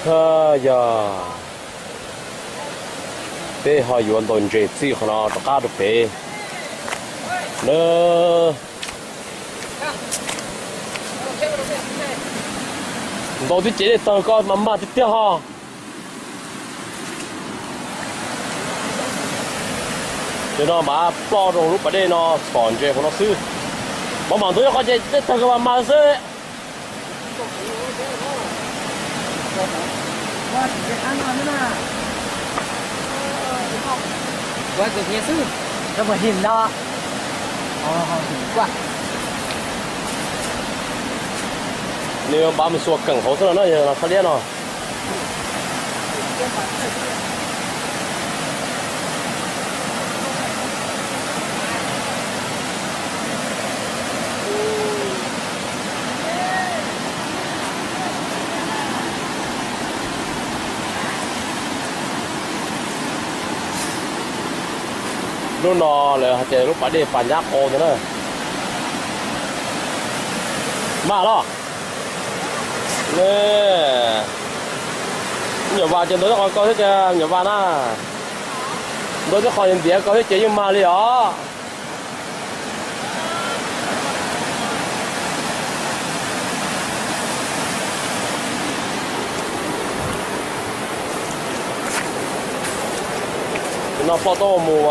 Yog peb ho yuav ntaus ntses txij qhov no rov qab rau pem na. Ntaus twb cev dej tawg koj mas mag tiag tiag ho. Ces no mas ploj rau lub pas dej no txhom ntses hauv no xwb. Maj mam ntaus qhov ces dej tawg koj mas mag xwb. Nws npaj mus xuas keem hauv xwb no na, yog no txhob liab no. Lub no lawv hais tias lub pas dej pas nyab qau ntag na. Mag los. Nyuam Vas ces ntaus tej qhov kau thiab tiag, Nyuam Vas na. Ntaus tej qhov ntiav kau thiab ces yeej mag li os. No ploj tau mus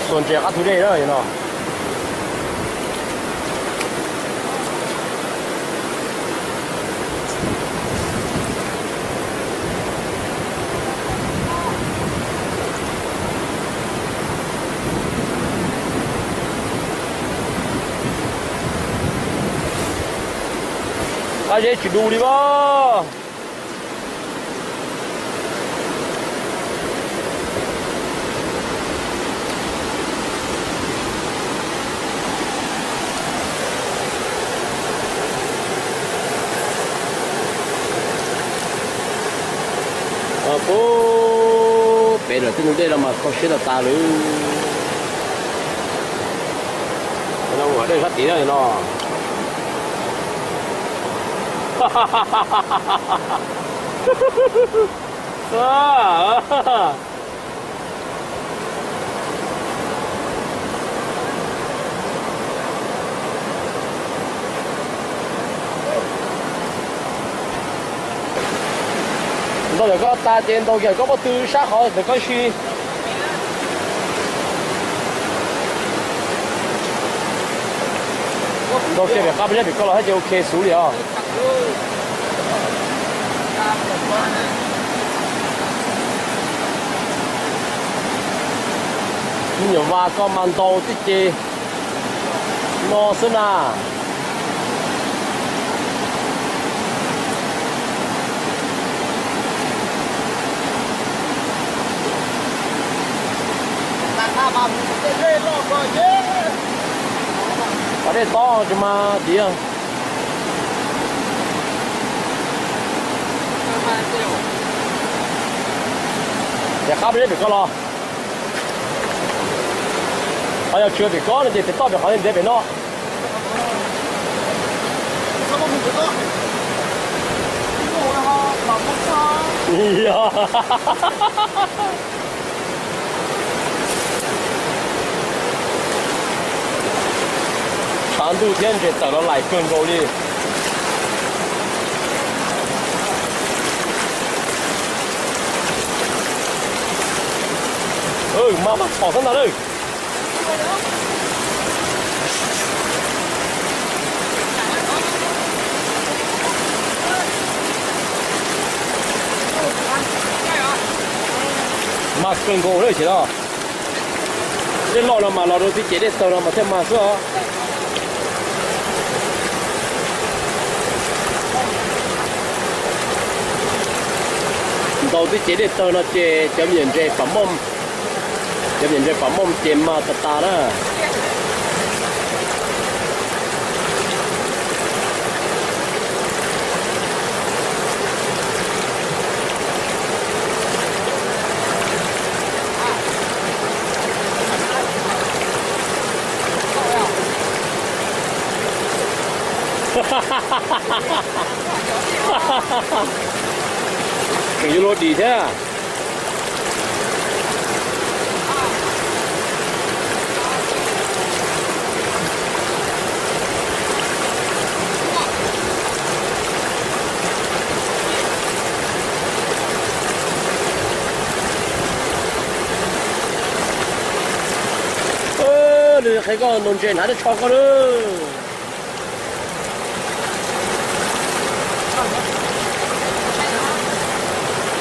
xuas ntses qab tug dej na no. Qab zeb tsis du li as. Pub pem lawm tej ntug dej no mas kho siab tas tas lawm. No ua dej sab tid no. Ntaus yam koj tas ces ntaus yam koj pob tw sab qhov ntawm koj si. Ntaus kiag pem qab peb zeb pem koj los thiab ces ok xwb li os. Me nyuam Vas koj mas ntaus tib ce no xwb na. Pas dej tob tsis mag diav. Ces qab peb zeb pem koj los. Ho yog tsis pem koj no ces pem toj pem qhov ntiav pem no. Tshav ntuj thiab ntses tawm los laim kawg nkaus li. Mas mas pom xab ntag lawm. Mag kawg nkaus lawm ces no. Dej loj no mas los rau tib ce dej tawg no mas thiaj mag xwb os. Ntaus tib ce dej tawg no ces cov me nyuam ntses pam moj, cov me nyuam ntses pam moj ces mag tas tas na. Tseem yuav luag dim thiab. Nws qhia koj ntaus ntses hnav tej tsho koj lawm.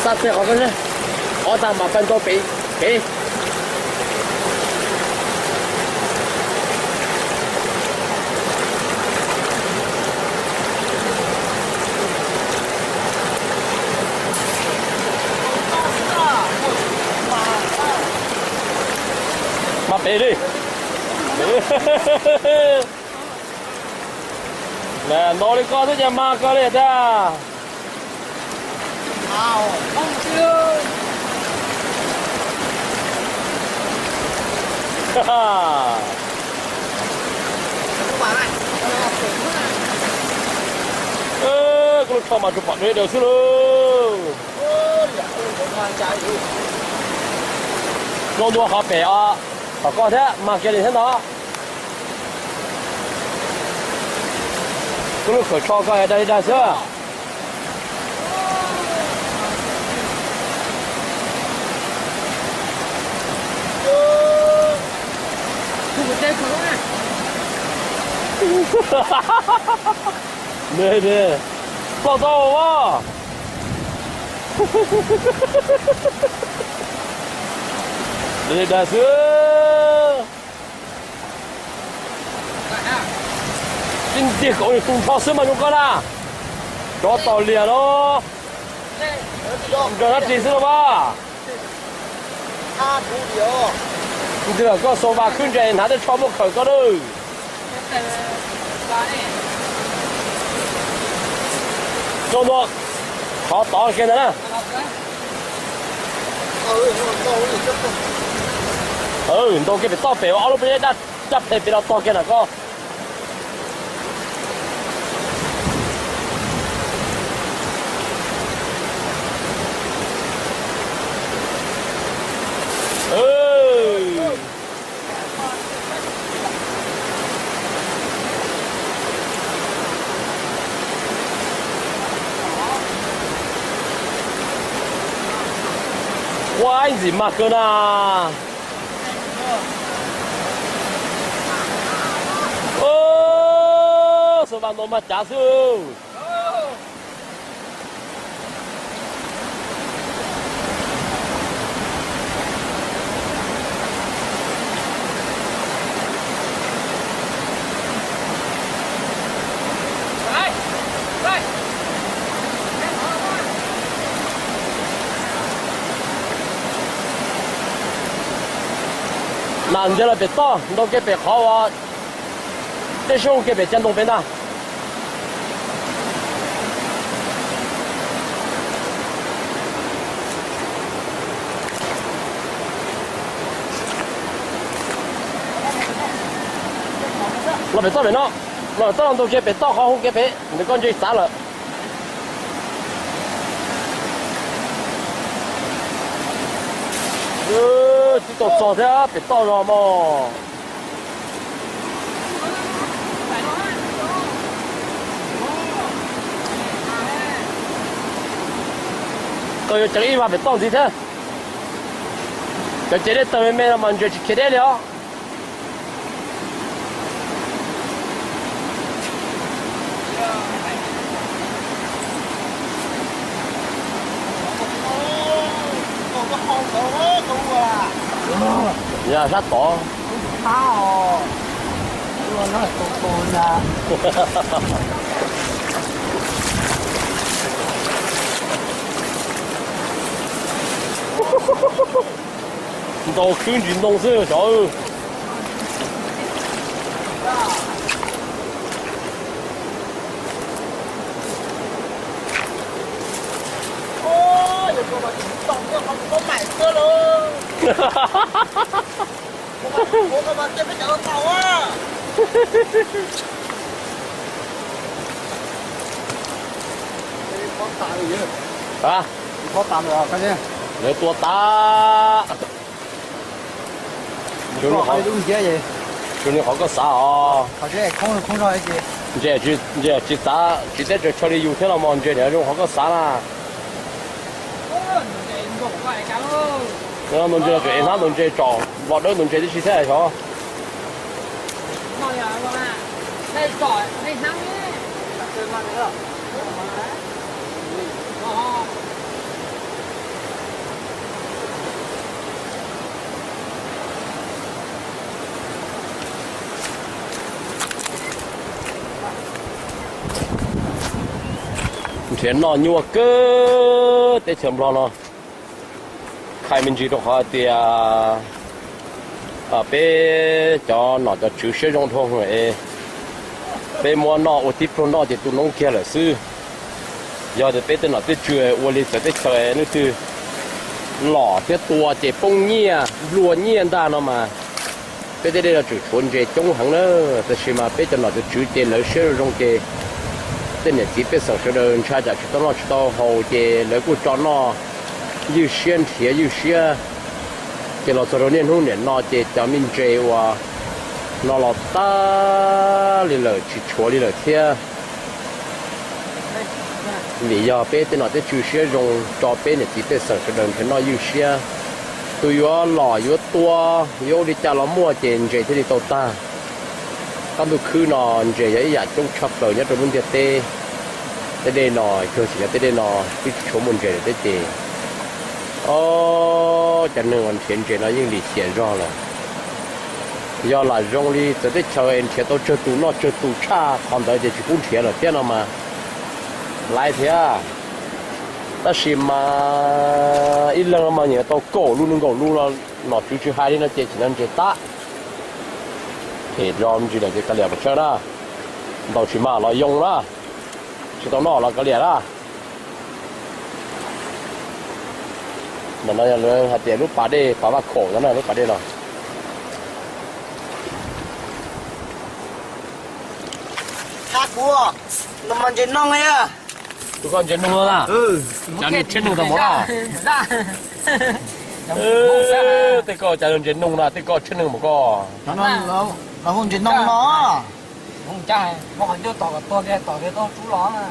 Xa txhia qhov koj, qhov tag mas pab nto pem pem. Mas pem li. Ntaus li koj twb cia mag koj li tiag. Koj lub tsho mas tsuas pom deb daws xwb lauj. Zoo dua qhov pem os, tom koj thiab mag kiag li thiab ntag. Koj lub khawm tsho koj dag li dag xwb. Ploj tau as. Dag li dag xwb. Tib ntiag kaum li tu nrho xwb mas zoo koj na. Rov tau liag los. Nrog dab tsi xwb los mas. Ntws koj xua vas khwb ntses hnav tej tsho muaj khawm koj lawm. Zoo dua qhov tod kiag ntag na. Ntaus kiag pem toj pem ob lub pob zeb daj caj phem pem los tog kiag na koj. Ua ib ntxim mag kawg na. Xav vas ntaus mag cav xwb. Nas nteg los pem toj, ntoo kiag pem qhov uas tej soob kiag pem caj ntoo pem ntag. Los pem toj pem no, los pem toj los ntoo kiag pem toj qhov hu kiag pem ntawm koj ntse txav lawm. Twb tau txog thiab pem toj no mog. Koj yuav ceev ib vas pem toj ntxiv thiab. Cov cev dej tawg me me no mas ntses tsis khiav deb li os. Yog sab tod. Ntaus khwb ntsis ntoo xwb xyov. A, lawv tua tas. Tsuas nws qhov koj xav os. Ntses, ntses tsis xav, tsis teb tsaws chaw li yus thiab los mas ntses niam zoo qhov koj xav na. Ntses no tseem ev hnab ntses tsom nplo dawb ntses tib si thiab xyov. Nrhiav noj nyuaj kawg teb chaws Nplog no. Qhia me ntsis rau qhov hais tias peb cov nom cov tswv siab zoo dhau es peb muab noj ua tib pluag noj ces tu noob kiag lawm xwb. Yog tias peb tej nom tej tswv ua li txawv teb chaws leej twg lom thiab tua ces poob nyiaj nplua nyiaj ntag no mas peb tej dej no tseem tshuav ntses coob heev na. Tab sis mas peb cov nom cov tswv ces lawv siab zoo zoo ces tej niam txiv pej xeem sawv daws ntshai tsam tsis tau noj tsis tau haus ces lawv kuj tso noj ywj siab nrhiav ywj siab. Ces los txog rau niaj hnub niam no ces cov me ntses uas no los tag li lawm tsis tshuav li lawm thiab. Vim yog peb tej nom tej tswv siab zoo tso peb niam txiv pej xeem sawv daws nrhiav noj ywj siab. Tus yuav lom yuav tua yuav ua li cas los muaj ces ntses thiaj li tau tag. Qab ntuj khwb no ntses yog ib yam coob tshaj plaws nyob rau lub ntiaj teb. Tej dej no cuag tsis yog tej dej no twb tsis tshua muaj ntses lawm thiab ces o cov neeg uas nrhiav ntses no yeej lim hiam zog lawm. Yog lam zoo li txawv teb chaws es nrhiav tau tsawg tus noj tsawg tus tshaj qhov ntawd ces tsis pub nrhiav lawm thiab no mas laiv thiab. Tab sis mas ib leeg no mas nyiam tau kaum lub nees nkaum lub no, nom tswv tsis hais li no ces tsis noj ntses tab. Phem zog ntsis lawm ces kav liam pes tsawg na. Ntaus tsis mag los yoo na, tsis tau noj los kav liam na. Ntawm no yog lawv hais tias lub pas dej pas vaj khaum no na, lub pas dej no. Thab kuv, no mas ntses noog. Tus koj ntses noog na? Cas nws tshiab neeg tau npaum no? Tej koj cas ntses noog na, tej koj tshiab neeg npaum koj. Ntses noog no.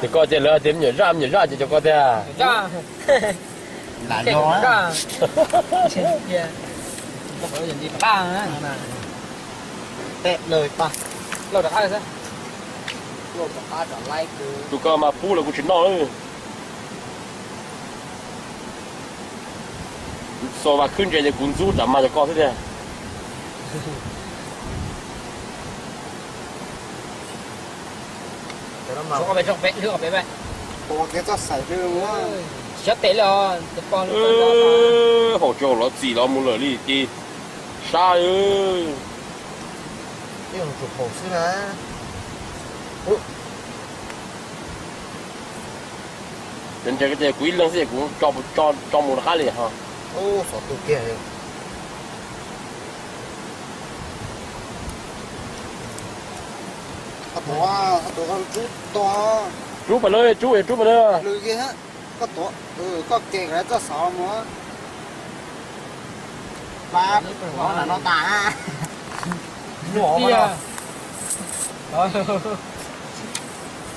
Ces koj ces lawv tias me nyuam zaj me nyuam zaj ces cov koj tiag. Tus koj mas pub lawm kuv tsis noj. Xaus vas khwb ntses ces kuv ntxub tsam mag cov koj xwb tiag. Haum tsis haum los txim los mus lawm li ces sab. Ntses ces kuv ib leeg xwb kuv tso mus rov qab li ho. Rub pam lawm, rub, rub pam lawm. Koj kem txoj xov mus. Pab, no tas.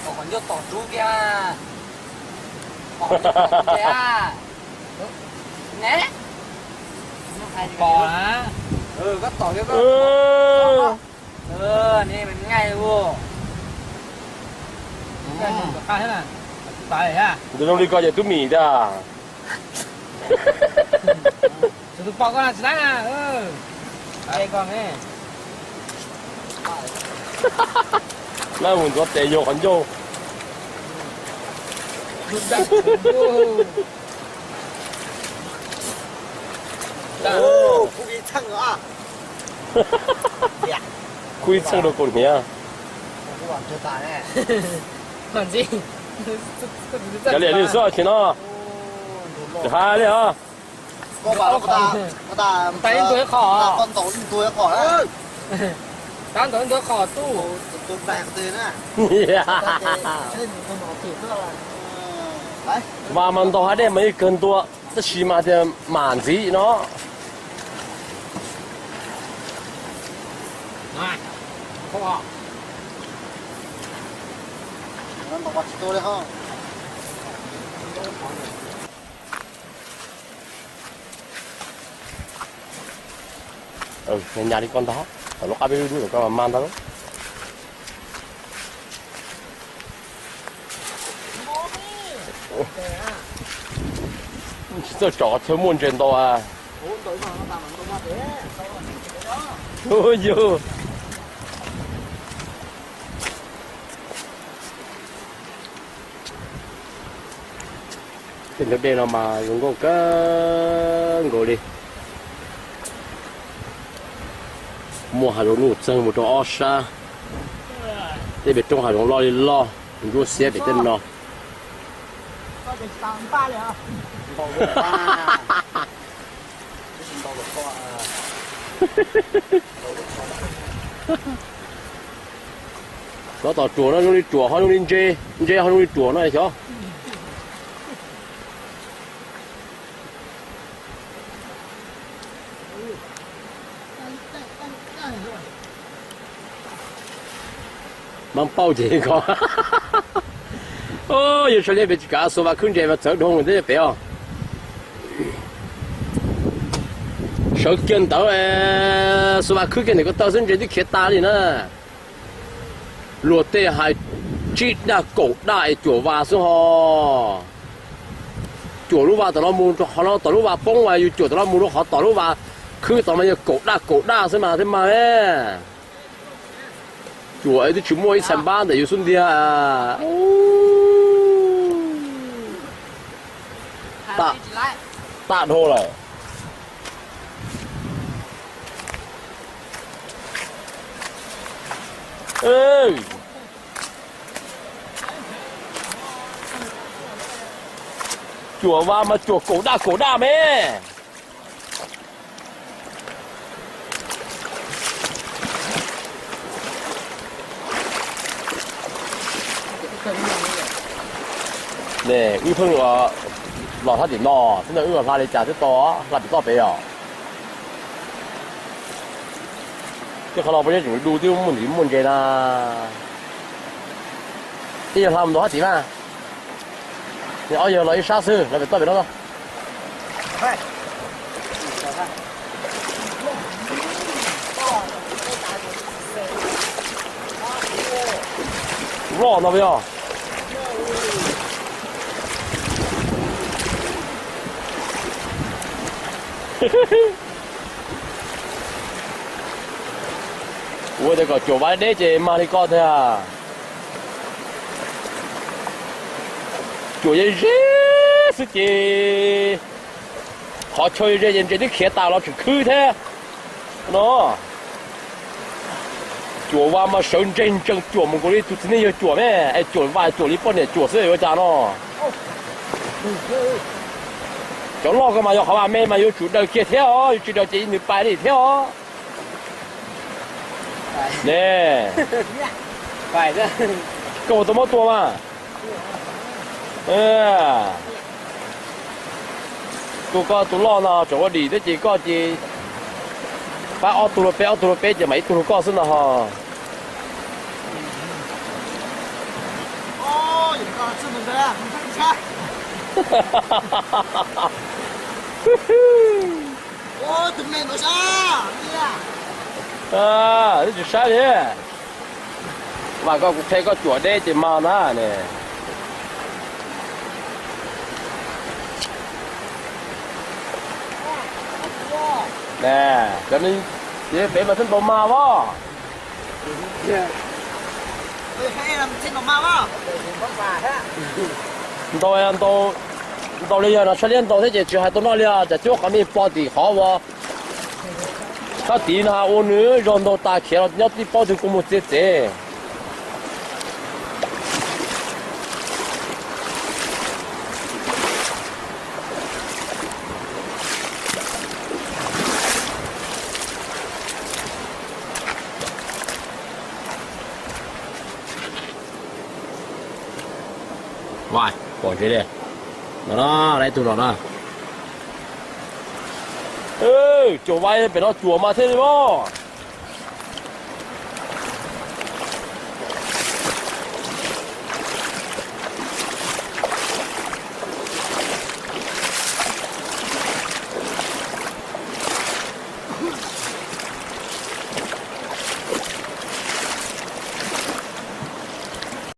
Qhov ncauj tom rub kiag. Pom ne? Pom na. Koj tom, ntawm zoo li koj ces tub mim tiag. Tus pom koj tsis laib na. Laib mus ntxuav tes yog qhov ncauj. Khub ib txheej rau kaus hniav. Kav liam li xwb tsis no. Tsis hais li os. Tab ntaus ib ntu qhov, tab ntaus ib ntu qhov tuj. Vas mas ntau, hav dej mas yeej kawg ntua, tab sis mas tias mam ntxiv no. Nyas li koj ntag, tom lub qab peb lub lub ko mas ntag. Tsis txawj tsom chaw muaj ntses ntau a. Yog. Tej ntug dej no mas zoo nkauj kawg nkaus li. Muaj hav zoov nuj txeeg mus rau ob sab. Tej pem roob hav zoov loj li loj, ntsuab xiab pem tej no. Tab tom ruam no zoo li ruam ho zoo li ntse, ntse ho zoo li ruam no xyov. Mab pauj ces ko. Yog sawv liab pem tsis kav xuas vas khwb ntses mas txawv dhau thiab pem os. Sawv kiag ntawd, xuas vas khwb kiag ntawm ko taw xwb ntses twb khiav tas li na. Luag tej hais tsib daj kaum daj es cuam vas xwb ho. Cuam lub vas tom no mus rau qhov no, tom lub vas poob mas yus cuam tom no mus rau qhov tom lub vas khwb tom mas yog kaum daj kaum daj xwb mas thiaj mag. Cuam twb tsis muaj ib txhais npab ntawm yus xub ntiag. Tag dhau lawm. Cuam vas mas cuam kaum daj kaum daj me. Ne, wb pheej los thab tim no xwb na, wb los hla li cas twb tau, hla tim toj pem os. Tej qhov no puas yog tseem du twb muaj ntsis muaj ntses na. Ib yawg hla mus ntaus hab tim mas. Ob yawg los ib sab xwb, los pem toj pem no. Loj no yog. Ua tias kom cuam vas deb ces mag li koj tiag. Cuam ze ze xwb ces qhov chaw ze ces ntses twb khiav tas los tseem khwb thiab no. Cuam vas mas sawv ntseg ntsees cuam mus nkaus li tus txiv neej yawg cuam me, es cuam vas cuam li poj niam cuam xwb ua cas no. Cov loj ko mas yog qhov vas me mas yuav tsum daws kiag thiab os, yuav tsis daws ces nws pais li thiab os. Ne, koj ua tau muab tua mas. Tus koj tus loj no tseem ua dim thiab ces koj ces pab ob tug luag peb, ob tug luag peb ces mam ib tug luag koj xwb no ho. Twb tsis saib li. Mas koj kuv qhia koj cuam deb ces mag na ne. Cov pem mas thiaj ntaus mag as. Ntaus, ntaus li yog no sab liab ntaus thiab ces tsis hais tau noj li os, cas cuab qhov me pog tim qhov uas sab tid no ua nws zog ntaus tas khiav los nyob tib paub twg kua muag txiav txev. Pom ntses li. No na, ib tug no na. Cuam vais pem no cuam mas thiaj li os.